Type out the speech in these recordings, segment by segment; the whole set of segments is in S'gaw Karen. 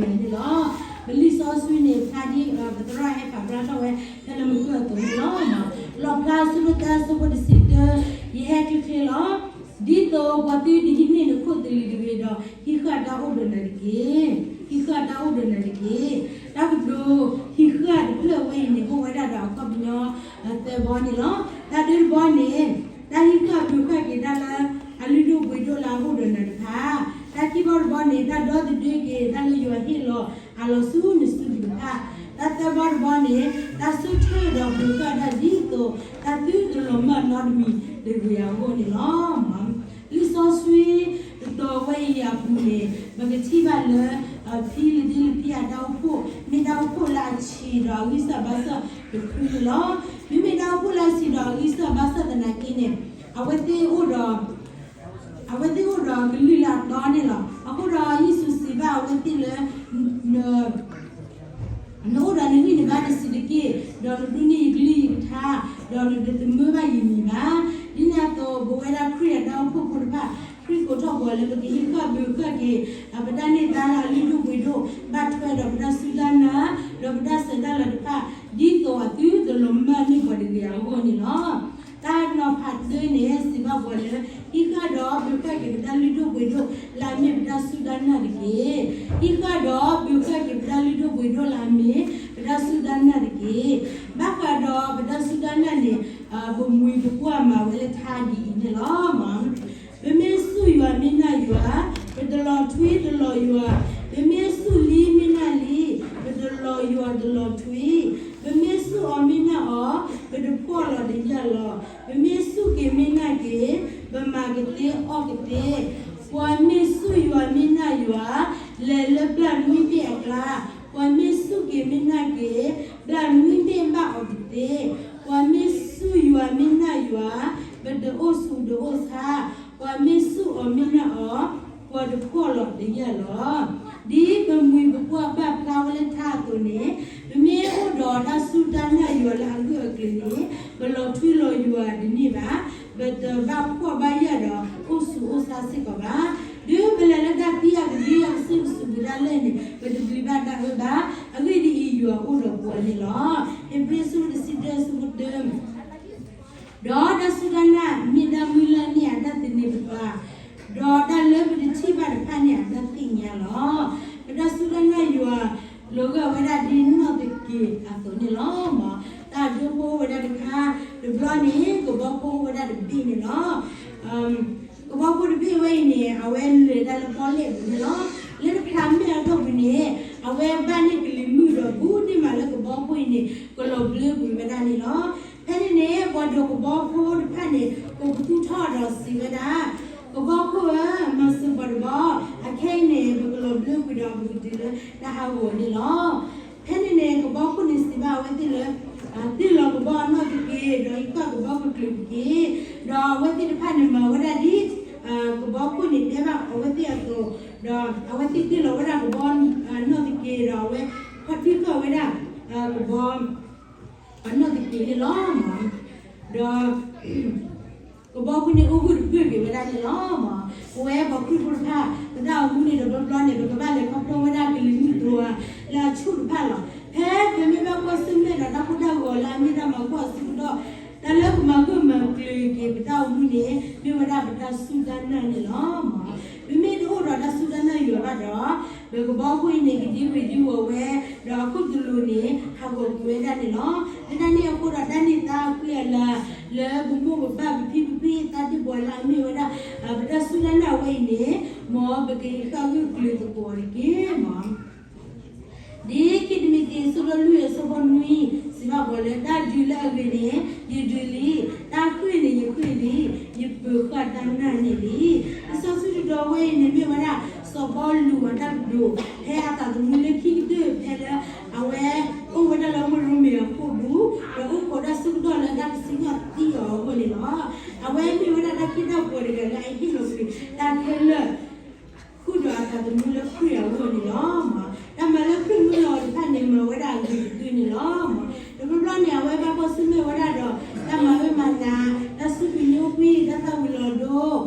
န့ၣ်လီၤ. ပလံာ်စီဆှံန့ၣ် ဖျါဒ်ပသရၣ်ဟဲပာ်ဖျါထီၣ်ဝဲ ဖဲလၢမုၢ်ကၢၢ်အသိးန့ၣ်လီၤ. လီၣ်ဖျါ အဆၢဒိၣ်သၢ အဆၢဖိတဆံတၢ, ယဟဲချ့ချ့လီၤ. ဒ်သိးပှၤသုတဟံးန့ၢ်နခိၣ်သလုးတဂ့ၤဒီး ဟံးဃာ်တၢ်အိၣ်ဒီးနၤတက့ၢ်. ဟံးဃာ်တၢ်အိၣ်ဒီးနၤတက့ၢ်. တၢ်ကတိၤဟံးဃာ်တဖျၢၣ်ဝဲအံၤန့ၣ် အိၣ်ဝဲဒၣ်ဒီးအခီပညီသၢဘီန့ၣ်လီၤ. တၢ်တၢတဘီန့ၣ် တၢ်ဟံးဃာ်ဘုးဃာ်က့ၤတၢ်လၢအလုၢ်ဒိၣ်ပှ့ၤဒိၣ်လၢအအိၣ်ဒီးနၤတဖၣ်, တၢ်ခံဘီတဘီန့ၣ် တၢ်ဒီသဒၢက့ၤတၢ်လၢယွၤဟ့ၣ်လီၤအလီၢ်ဆူနစုပူၤတဖၣ်, တၢ်သၢဘီတဘီန့ၣ် တၢ်ဆၢထၢၣ်ဒီးဘုးဃာ်တၢ်ဒ်သိး တၢ်သုတလီၤမၢ်နီတမံၤတဂ့ၤအဂီၢ်န့ၣ်လီၤ. လံာ်စီဆှံကတိၤဝဲအံၤအပူၤန့ၣ် ပကထံၣ်ဘၣ်လၢ ဖံလံးဒ့လၢဖံအတၢ်အိၣ်ဖှိၣ် မ့ၢ်တၢ်အိၣ်ဖှိၣ်လၢအဆံးဒီးအဂံၢ်စၢ်ဘါစၢ်တဖုန့ၣ်လီၤ. မ့မ့ၢ်တၢ်အိၣ်ဖှိၣ်လၢအဆံးဒီးအဂံၢ်စၢ်ဘါစၢ်သနာ်က့န့ၣ် အဝဲသ့ၣ်အိၣ်ဒီး အဝဲသ့ၣ်အိၣ်ဒီးကလုၢ်လၢအတီန့ၣ်လီၤ. အဃိဒီးယ့ၣ်ၡူးစံးဘၣ်အဝဲသ့ၣ်လၢ နအိၣ်ဒီးနဂံၢ်နဘါတဆံးတက့ၢ်, ဒီးနဒိးန့ၢ်ယကလုၢ်ယကထါ, ဒီးနတသမၢဘၣ်ယမံၤဘၣ်. ဒ်န့ၣ်အသိး ပဝဲဒၣ်ခရံာ်အတၢ်အိၣ်ဖှိၣ်ဖိတဖၣ် ခရံာ်ကိးထီၣ်ပှၤလၢပကဟံးဃာ်ဘုးဃာ်က့ၤ ပတၢ်န့ၢ်သါလၢအလုၢ်ဒိၣ်ပှ့ၤဒိၣ် ဘၣ်ထွဲဒီးပတၢ်စူၢ်တၢ်နာ် ဒီးပတၢ်ဆဲးတၢ်လၤတဖၣ် ဒ်သိးအသုတလီၤမၢ်န့ၢ်ပှၤတဂ့ၤအဂီၢ်န့ၣ်လီၤ. တၢ်နီၤဖးတၢန့ၣ် စံးဘၣ်ပှၤလၢ ဟံးဃာ်ဒီးဘုးဃာ်က့ၤပတၢ်လုၢ်ဒိၣ်ပှ့ၤဒိၣ်လၢအမ့ၢ်ပတၢ်စူၢ်တၢ်နာ်တက့ၢ်. ဟံးဃာ်ဒီးဘုးဃာ်က့ၤပတၢ်လုၢ်ဒိၣ်ပှ့ၤဒိၣ်လၢအမ့ၢ်ပတၢ်စူၢ်တၢ်နာ်တက့ၢ်. ဘၣ်ဃးဒီးပတၢ်စူၢ်တၢ်နာ်န့ၣ် ပမှံၤပပှၢ်မၤဝဲလၢထါဒ်အံၤန့ၣ်လီၤ. ပမ့ၢ်စူၢ်ယွၤမ့ၢ်နာ်ယွၤ, ပတလီၤထွံတလီၤယွၤ, ပမ့ၢ်စူၢ်လံမ့ၢ်နာ်လံ, ပတလီၤယွၤတလီၤထွံ, ပမ့ၢ်စူၢ်အီၤမ့ၢ်နာ်အီၤ, ပတဖှီၣ်လီၤတယၢ်လီၤ, ပမ့ၢ်စူၢ်က့ၤမ့ၢ်နာ်က့ၤ, ပမၤကသ့အီၣ်ကသ့, ပှၤမ့ၢ်စူၢ်ယွၤမ့ၢ်နာ်ယွၤ, လဲၤလၢပျၢ်နွံဘ့ၣ်အကျါ, ပှၤမ့ၢ်စူၢ်က့ၤမ့ၢ်နာ်က့ၤ, ပျၢ်နွံဘ့ၣ်ဘၣ်အီၤတသ့, ပှၤမ့ၢ်စူၢ်ယွၤမ့ၢ်နာ်ယွၤ, ပတအိၣ်ဆူးတအိၣ်ဆါ, ပှၤမ့ၢ်စူၢ်အီၤမ့ၢ်နာ်အီၤ, ပှၤတဖှီၣ်လီၤတယၢ်လီၤ. ဒ်ပမှံၤပပှၢ်ပာ်ဖျါဝဲလၢထါအသိးန့ၣ်, ပမ့ၢ်အိၣ်ဒီးတၢ်စူၢ်တၢ်နာ်ယွၤလၢအဂၢၢ်အကျၢၤန့ၣ်, ပလီၤထွံလီၤယွၤတန့ၢ်ဘၣ်, ပတဘၣ်ဖှီၣ်ဘၣ်ယာ်ဒီးအိၣ်ဆူးအိၣ်ဆါစ့ၢ်ကီးဘၣ်. တုၤပလဲၤလၢတၢ်သံအကဒုအကစၢၢ်ကစူးပူၤဒၣ်လဲာ်န့ၣ် ပတပျံၤဘၣ်တၢ်အၢဘၣ်. အဂ့ၢ်ဒ်အံၤ, ယွၤအိၣ်ဒီးပှၤန့ၣ်လီၤ. ဟ့းဘြံၤ အဆၢဒိၣ်တဆံတၢ အဆၢဖိတၢ ဒီးတၢ်စူၢ်တၢ်နာ်မ့ၢ်တၢ်မုၢ်လၢ်န့ၢ်အတၢ်သန့ၤပသး, ဒီးတၢ်လၢပတထံၣ်ဘၣ်တဖၣ်န့ၣ်အတၢ်သ့ၣ်ညါလီၤ. ပတၢ်စူၢ်တၢ်နာ်ယွၤ လီၤဂာ်ဝဲဒၣ်ဒ်နီၢ်သက့းအသိးန့ၣ်လီၤ. တၢ်ဒိဖိအိၣ်ဝဲဒၣ်တခါ, တဘျီန့ၣ် ကဘီဖိအိၣ်ဝဲဒၣ်တဘ့ၣ်န့ၣ်လီၤ. ကဘီဖိတဘ့ၣ်ဝဲအံၤန့ၣ် အဝဲလဲၤတၢ်လၢပီၣ်လဲၣ်ပူၤန့ၣ်လီၤ. လၢတဖျးမဲာ်အတီၢ်ပူၤန့ၣ် အဝဲဘၣ်န့ၢ်ကလံၤမုၢ်ဒီး ဘူးဒ့ၣ်မးလၢကဘီဖိအံၤန့ၣ် ကလီၤဘျၢကွံာ်ဝဲဒၣ်န့ၣ်လီၤ. ဖဲန့ၣ်န့ၣ် ပှၤဒိးကဘီဖိတဖၣ်န့ၣ် ကိးပသူထီၣ်ဒီးစံးဝဲဒၣ်, ကဘီဖိဧၢ, မၤစၢၤပှၤတဘျီ, အခဲအံၤန့ၣ် ပကလီၤဘျၢကွံာ်ဒီးပကတုၤလၢတၢ်ဟးဂီၤန့ၣ်လီၤ. ဖဲန့ၣ်န့ၣ် ကဘီဖိန့ၣ်စံးဘၣ်အဝဲသ့ၣ်လၢ တ့ၢ်လီၤကဘီအနီၢ်သက့ ဒီးဟံးဃာ်ကဘီကကျၢၤတက့ၢ်. ဒီးအဝဲသ့ၣ်တဖၣ်န့ၣ်မၤဝဲဒၣ်ဒ် ကဘီဖိန့ၣ်တဲဘၣ်အဝဲသ့ၣ်အသိး, ဒီးအဝဲသ့ၣ်တ့ၢ်လီၤဝဲဒၣ်ကဘီအနီၢ်သက့ ဒီးအဝဲ ခီၣ်ထံးဃာ်ဝဲဒၣ် ကဘီ အနီၢ်သက့န့ၣ်လီၤ. ဒီး ကဘီဖိန့ၣ်အိၣ်ဂၢၢ်တဖျၢၣ်က့ၤဝဲဒၣ်န့ၣ်လီၤ. ပဝဲပှၤခရံာ်ဖိတဖၣ် ပတၢ်အိၣ်မူန့ၣ်ဒီး ဘျီဘျီန့ၣ် ပကဘၣ်လဲၤခီဖျိဝဲဒၣ်ကလံၤမုၢ်ဒိၣ်ဧါ လၢအဆူၣ်တဖၣ်လီၤ. ဖဲပမ့ၢ်ဘၣ်ကွၢ်ဆၢၣ်မဲာ်ဒီးတၢ်ကိၢ်တၢ်ဂီၤလၢအမ့ၢ်တၢ်မၤကွၢ်အဆၢကတီၢ်, တၢ်လၢကမၤဂၢၢ်မၤကျၢၤက့ၤပတၢ်အိၣ်မူန့ၣ် မ့ၢ်ဝဲဒၣ်ပတၢ်စူၢ်တၢ်နာ်န့ၣ်လီၤ. ပမ့ၢ်တအိၣ်ဒီးတၢ်စူၢ်တၢ်နာ်ယွၤဘၣ်ဒီး ပကဘီဖိအံၤန့ၣ် ကဒံကွံာ်ဒံဝီၤဝဲ, ဒီးအခိၣ်သလုးန့ၣ် ဟးဂီၤကွံာ်ဝဲဒၣ်န့ၣ်လီၤ. လၢတၢ်န့ၣ်အဃိဒီး တၢ်န့ၢ်သါအဃံအလၤ လၢပမိၢ်ပပၢ်ပဖံပဖု သးတ့ၢ်ပှၤလၢအမ့ၢ်ဝဲဒၣ် ပတၢ်စူၢ်တၢ်နာ်ဝဲအံၤန့ၣ် မ်ပကဟံးဃာ်ဂၢၢ်ကျၢၤသကိးအီၤတက့ၢ်မး. ဒ်ခံတံၤမသ့း အဆၢဒိၣ်လွံၢ် အဆၢဖိနွံ စံးဘၣ်ပှၤလၢ တၢ်ဒုးလၢအဂ့ၤန့ၣ် ယဒုးလံ, တၢ်ဃ့ၢ်န့ၣ်ယဃ့ၢ်လံ, ယပၢၤဃာ်တၢ်နာ်န့ၣ်လံ. လံာ်စီဆှံတတီၤဝဲအံၤန့ၣ် မ့ၢ်ဝဲဒၣ်စီၤပီလူးအတၢ်ကတိၤ ဖဲအသးသမူလၢခံကတၢၢ် ဖဲလၢအဝဲအိၣ်ဝဲဒၣ်လၢဝ့ၢ်ရိမ့ၤအခိၣ်ပူၤ, ဒီးအိၣ်ခိးတၢ်ဆၢကတီၢ်လၢတၢ်ကစံၣ်ညီၣ်သံအီၤအဂီၢ်န့ၣ်လီၤ. အဝဲမ့ၢ်ဝဲဒၣ်တၢ်ခံးတၢ်ပှီၤတဂၤလၢအဟ့ၣ်လီၤကွံာ်တၢ်ခဲလၢာ် ဃုာ်ဒီးအသးသမူလၢခရံာ်အဂီၢ်န့ၣ်လီၤ. တၢ်မၤလၢခရံာ်မၢလီၤအီၤတဖၣ်န့ၣ် မၤဝဲဒၣ်အဂ့ၤတက့ၢ်န့ၣ်လီၤ. တဘျီဘျီန့ၣ် အဝဲဘၣ်ကွၢ်ဆၢၣ်မဲာ်ဝဲဒၣ်ဒီး တၢ်မၤဝဲမၤနး, တၢ်စူၢ်က့ၤနာ်က့ၤ, တၢ်သၣ်ဝံၤလီၤဒိ,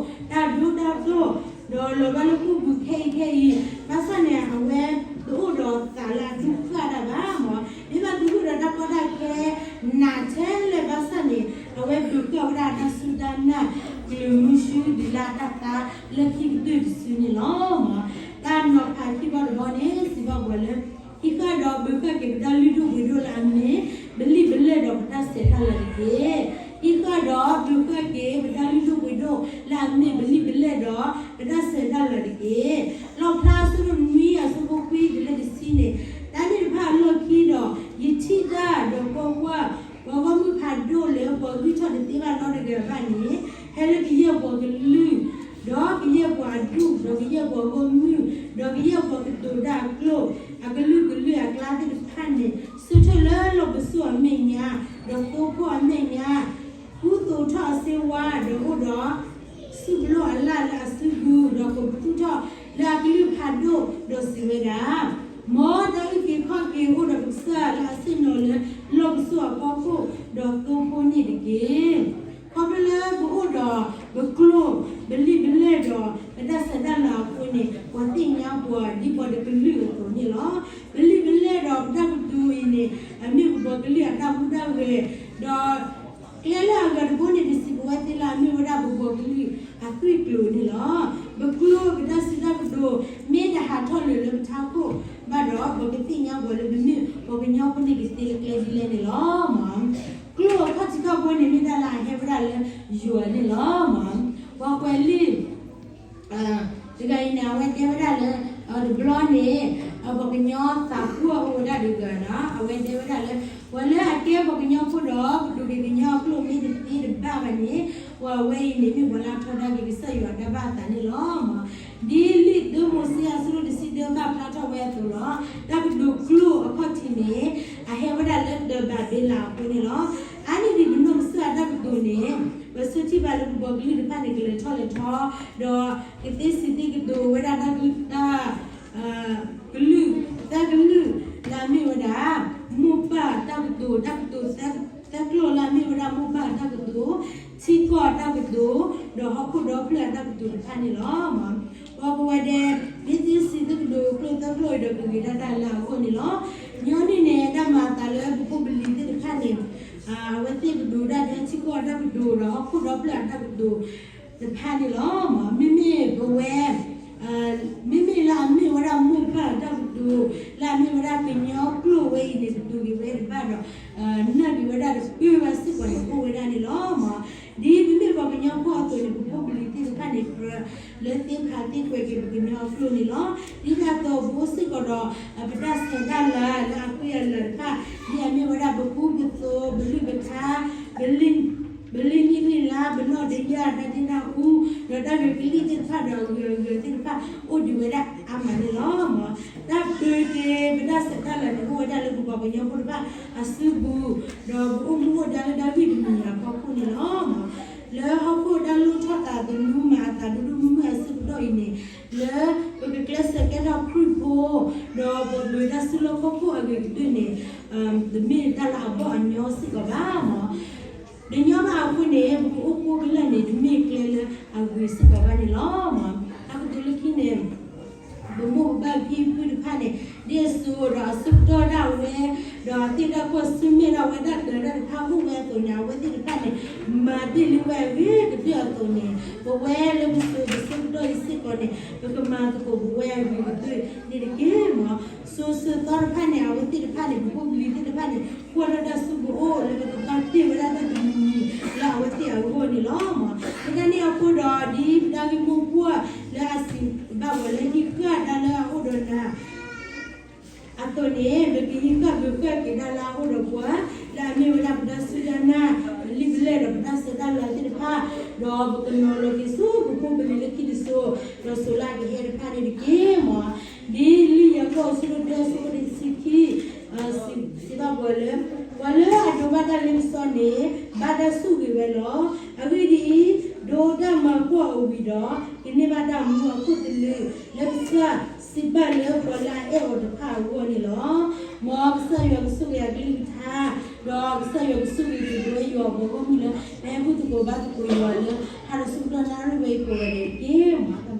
တၢ်ဒိတၢ်တီၢ်, ဒီးလီၤဘၣ်လၢခိၣ်ပူၤခဲအံၤခဲအံၤ, ဘၣ်ဆၣ်န့ၣ် အဝဲတအိၣ် ဒီးဘုၣ်ဃၣ်က့ၤပတၢ်လုၢ်ဒိၣ်ပှ့ၤဒိၣ်လၢအမ့ၢ် ဘလံၣ်ဘလဲၣ်ဒီးပတၢ်ဆဲးတၢ်လၤတက့ၢ်. ဟံးဃာ်ဒီးဘုၣ်ဃၣ်က့ၤပတၢ်လုၢ်ဒိၣ်ပှ့ၤဒိၣ်လၢအမ့ၢ် ဘလံၣ်ဘလဲၣ်ဒီးပတၢ်ဆဲးတၢ်လၤတက့ၢ်. လီၣ်ဖျါအဆၢဒိၣ်နွံအဆၢဖိခွံတုၤလၢတဆံန့ၣ်, တၢ်န့ၣ်တဖၣ်အလီၢ်ခံဒီး ယထံၣ်တၢ်ဒီးကွၢ်ကွၢ်, ပှၤဂီၢ်မုၢ်ဖးဒိၣ်လၢပှၤဂံၢ်ထီၣ်တသ့ဘၣ်နီတဂၤဘၣ်န့ၣ်, ဟဲလၢကယဲၢ်ပှၤကလုာ်, ဒီးကယဲၢ်ပှၤအဒူၣ်, ဒီးကယဲၢ်ပှၤဂီၢ်မုၢ်, ဒီးကယဲၢ်ပှၤကတိၤတၢ်အကျိာ်, အကလုာ်ကလုာ်အကျါသ့ၣ်တဖၣ်န့ၣ်, ဆၢထၢၣ်လၢလီၢ်ပစိာ်အမဲာ်ညါ, ဒီးသိဖိအမဲာ်ညါ, ကူသိးထီၣ်အစ့ဝါ, ဒီးအိၣ်ဒီး စူၣ်ပလိၣ်အလၣ်လၢအစုပူၤ, ဒီးကသူၣ်ထီၣ်လၢအကလုၢ်ဖးဒိၣ်, ဒီးစံးဝဲဒၣ်, မ်တၢ်အုၣ်က့ၤခီၣ်က့ၤအိၣ်ဒီးပကစၢ်လၢအဆ့ၣ်နီၤလၢလီၢ်ပစိာ်အဖီခိၣ်, ဒီးသိဖိန့ၣ်တက့ၢ်. ခီဖျိလၢပအိၣ်ဒီးပကျိာ်, ဘလံၣ်ဘလဲၣ်ဒီးပတၢ်ဆဲးတၢ်လၤအဃိန့ၣ်, ပှၤသ့ၣ်ညါပှၤဒ်ပှၤတကလုာ်အသိးန့ၣ်လီၤ. ဘလံၣ်ဘလဲၣ်ဒီးပတၢ်ကတိၤအံၤန့ၣ်, အမ့ၢ်ပပှၤကလုာ်အတၢ်ဟူးတၢ်ဂဲၤ, ဒီး ကျဲလၢအဂၤတဘိန့ၣ် ပစံးပဝဲသ့လၢအမ့ၢ်ဝဲဒၣ်ပပှၤကလုာ်အသွံၣ်ကျိၤန့ၣ်လီၤ. ပကျိာ်ပတၢ်စံးတၢ်ကတိၤ မ့ၢ်တဟးထီၣ်လၢာ်လၢပထးခိၣ်ဘၣ်ဒီး, ပကသ့ၣ်ညါပှၤလၢပမ့ၢ်ပှၤကညီဖိန့ၣ်ကသ့လၢကျဲဒ်လဲၣ်န့ၣ်လီၤ. ကျိာ်အခီၣ်ထံးခီၣ်ဘိန့ၣ် မ့ၢ်တၢ်လၢအဟဲဝဲဒၣ်လၢယွၤန့ၣ်လီၤ. ပှၤကွဲးလံာ် တဂၤအံၤန့ၣ် အဝဲတဲဝဲဒၣ်လၢ တဘျီန့ၣ် ပှၤကညီသးပှၢ်အိၣ်ဝဲဒၣ်တဂၤဒီး အဝဲတဲဝဲဒၣ်လၢ ပှၤလၢအကဲပှၤကညီဖိဒီး ကတိၤက့ၤကညီအကျိာ်မ့ၢ်တသ့တဘၣ်ဘၣ်န့ၣ်, ပှၤဝဲအံၤန့ၣ် မ့ၢ်ပှၤလၢအထီဒါက့ၤကစၢ်ယွၤအတၢ်ဘၣ်အသးန့ၣ်လီၤ. ဒ်လံာ်ဒၢမိၤၡ့အဆၢဒိၣ်တဆံတၢဘၣ်ဖျါထီၣ်ဝဲအသိးလီၤ. တၢ်ကတိၤကျိာ်အခီၣ်ထံးန့ၣ် အဟဲဝဲဒၣ်လၢတၢၤဘၤဘ့လးအဃိန့ၣ်လီၤ. အါန့ၢ်ဒံးပနီၢ်ကစၢ်အတၢ်ကတိၤန့ၣ် ပဆၢထံၣ်ဘၣ်လၢပပှၤကလုာ်တဖၣ်န့ၣ် ကလဲၤထီၣ်လဲၤထီ, ဒီးကသ့စံးသ့ကတိၤဝဲဒၣ်တၢ်ကလုာ်, တၢ်ကလုာ်, တၢ်ကလုာ်လၢအမ့ၢ်ဝဲဒၣ် မိၢ်ပၢ်တၢ်ကတိၤ, တၢ်ကတိၤသၢကျိာ်လၢအမ့ၢ်ဝဲဒၣ်မိၢ်ပၢ်တၢ်ကတိၤ, ထံကီၢ်တၢ်ကတိၤ, ဒီးဟီၣ်ခိၣ်ဒီဖျၢၣ်အတၢ်ကတိၤတဖၣ်န့ၣ်လီၤ. ပှၤကိးဂၤဒဲး မ့ၢ်သ့စံးသ့ကတိၤကျိာ်သၢကျိာ်အံၤဒီး ကဂ့ၤဒၣ်တၢ်လၢအဂီၢ်န့ၣ်လီၤ. ညီနုၢ်န့ၣ် တၢ်မၤအသးလၢပဖိပလံၤသ့ၣ်တဖၣ်န့ၣ် အဝဲသ့ၣ်ကတိၤဒၣ်ထဲထံကီၢ်အတၢ်ကတိၤဒီးဟီၣ်ခိၣ်ဒီဖျၢၣ်အတၢ်ကတိၤတဖၣ်န့ၣ်လီၤ. မ့မ့ၢ်ပဝဲ မ့မ့ၢ်လၢအမ့ၢ်ဝဲဒၣ်မိၢ်ပၢ်အတၢ်ကတိၤ, လၢအမ့ၢ်ဝဲဒၣ်ကညီကျိာ်ဝဲအံၤန့ၣ် ကတိၤက့ၤဝဲတဘၣ်ဒီး နာ်က့ၤဝဲဒၣ်တပၢၢ်ဘၣ်စ့ၢ်ကီးန့ၣ် အိၣ်ဝဲဒၣ်န့ၣ်လီၤ. ဒ်ပမ့ၢ်ပှၤကညီဖိအသိးန့ၣ် ပဖိပလံၤသ့ၣ်တဖၣ်န့ၣ် ကြၢးလၢသ့ဖးသ့ကွဲးက့ၤပကညီအကျိာ်န့ၣ်လီၤ. ဒ်န့ၣ်အသိးပအိၣ်စ့ၢ်ကီးဒီး ပတၢ်ဆဲးတၢ်လၤလၢအဃံအလၤတဖၣ်, ဒ်အမ့ၢ်ဝဲဒၣ်ပကူပသိး, ပလုၢ်ပထါ, ပလံၣ်နံၣ်လါ, ပနီၣ်တယၢ်, တၢ်ဒ့တၢ်အူ, ဒီးတၢ်ဂဲၤကလံၣ်သ့ၣ်တဖၣ်ဒီးအဂုၤအဂၤသ့ၣ်တဖၣ် အိၣ်ဒံးဝဲဒၣ်အါမးန့ၣ်လီၤ. တၢ်ပၢၤက့ၤပတၢ်ဆဲးတၢ်လၤန့ၣ် အိၣ်ဝဲဒၣ်လၢပပှၤကညီဖိတဖၣ်အစုပူၤ, ဒီးပအိၣ်မူအိၣ်ဒါလၢတၢ်ဂံၢ်တမံၤအဖီခိၣ်န့ၣ်လီၤ. လၢဟီၣ်ခိၣ်တၢ်လိၣ်ထီၣ်သးသမူမၤအသးဒိၣ်ဒိၣ်မုၢ်မုၢ်အဆၢကတီၢ်အံၤန့ၣ်, လၢပကကျဲးစၢးကဲထီၣ်ခရံာ်ဖိ, ဒီးပပှ့ၤတၢ်စုလီၢ်ခီၣ်ခိၣ်အဂ့ၤကတၢၢ်န့ၣ်, တမ့ၢ်တၢ်လၢအဘီၣ်အညီစ့ၢ်ကီးဘၣ်မး. တညီဘၣ်အဃိန့ၣ် ပကအိၣ်ကိးကလၢာ်န့ၣ် တမ့ၢ်ကျဲလၢအဂ့ၤစ့ၢ်ကီးဘၣ်န့ၣ်လီၤ. တၢ်ကတိၤလၢခံန့ၣ် ပမိၢ်ပပၢ်ဖံဖုတဖၣ်န့ၣ် ဒ်အစိၤဒီးအဆၢကတီၢ်ဒၣ်ဝဲ, ဒီးအသ့ၣ်တၢ်ကွၢ်ဆၢၣ်မဲာ်ဒၣ်ဝဲဒၣ်တၢ်တၢ်တဖၣ်အိၣ်ဝဲအသိးန့ၣ် အဝဲသ့ၣ်တဖၣ်န့ၣ် မၤတ့ၢ်လံဝဲအဂ့ၤကတၢၢ်အသိးန့ၣ် ပဝဲလၢပစိၤပဆၢကတီၢ်အံၤစ့ၢ်ကီးန့ၣ် ပကမၤသကိးပဝဲအဂ့ၤကတၢၢ်န့ၣ်တက့ၢ်မး. စိၤဆၢသီတဖၣ်န့ၣ် အဝဲသ့ၣ်တဖၣ်န့ၣ် ပဖိပလံၤသ့ၣ်တဖၣ်န့ၣ် ကွၢ်ထီၣ်တၢ်စုကအိၣ်လၢပကဘၣ်တ့ၢ်ဝဲဒၣ်တၢ်တမံၤမံၤလၢအဝဲသ့ၣ်အဂီၢ်န့ၣ်လီၤ. လၢတၢ်န့ၣ်အဃိဒီး ဒ်ပတၢ်ဂ့ၢ်မိၢ်ပှၢ်လၢအစံးဘၣ်ပှၤလၢဟံးဃာ်တၢ်လၢအအိၣ်ဒီးနၤ အသိးန့ၣ် ပကဟံးဃာ်ဂုာ်ဃာ်က့ၤတၢ်လၢအအိၣ်ဒီးပှၤ လၢအမ့ၢ်ဝဲဒၣ်ပတၢ်စူၢ်တၢ်နာ် ပလံာ်ပလဲၢ်ဒီးပတၢ်ဆဲးတၢ်လၤသ့ၣ်တဖၣ်, ဒီးပကနီၤလီၤက့ၤဆူပဖိပလံၤလၢခံတစိၤ, ဒီးစိၤလၢအကဟဲတဖၣ်န့ၣ်တက့ၢ်မး. ဒ်လံာ်ယၤကိာ်အဆၢဒိၣ်တၢအဆၢဖိတဆံခံ စံးဘၣ်ပှၤလၢ ပှၤလၢအဒိးဘၣ်တၢ်လ့ပစီန့ၣ် ဘၣ်တၢ်ဆိၣ်ဂ့ၤဝဲလီၤ. အဂ့ၢ်ဒ်အံၤ, ဒိးတၢ်မၤကွၢ်အီၤဝံၤဒီး ကန့ၢ်ဘၣ်တၢ်မူအခိၣ်သလုး လၢကစၢ်စံးဘၣ်လၢပှၤလၢအအဲၣ်အီၤတဖၣ်အဂီၢ်န့ၣ်လီၤ. မ်ကစၢ်ယွၤကဆိၣ်ဂ့ၤအကလုၢ်ကထါ, ဒီးကစၢ်ယွၤကဆိၣ်ဂ့ၤက့ၤပဝဲယွၤအပှၤဂီၢ်မုၢ်လၢ ပဟဲဘူၣ်သကိးဘါသကိးယွၤလၢ ဟါဒီးဆၢကတီၢ်နၣ်ရံၣ်ဝဲအံၤကိးဂၤဒဲးတက့ၢ်မး.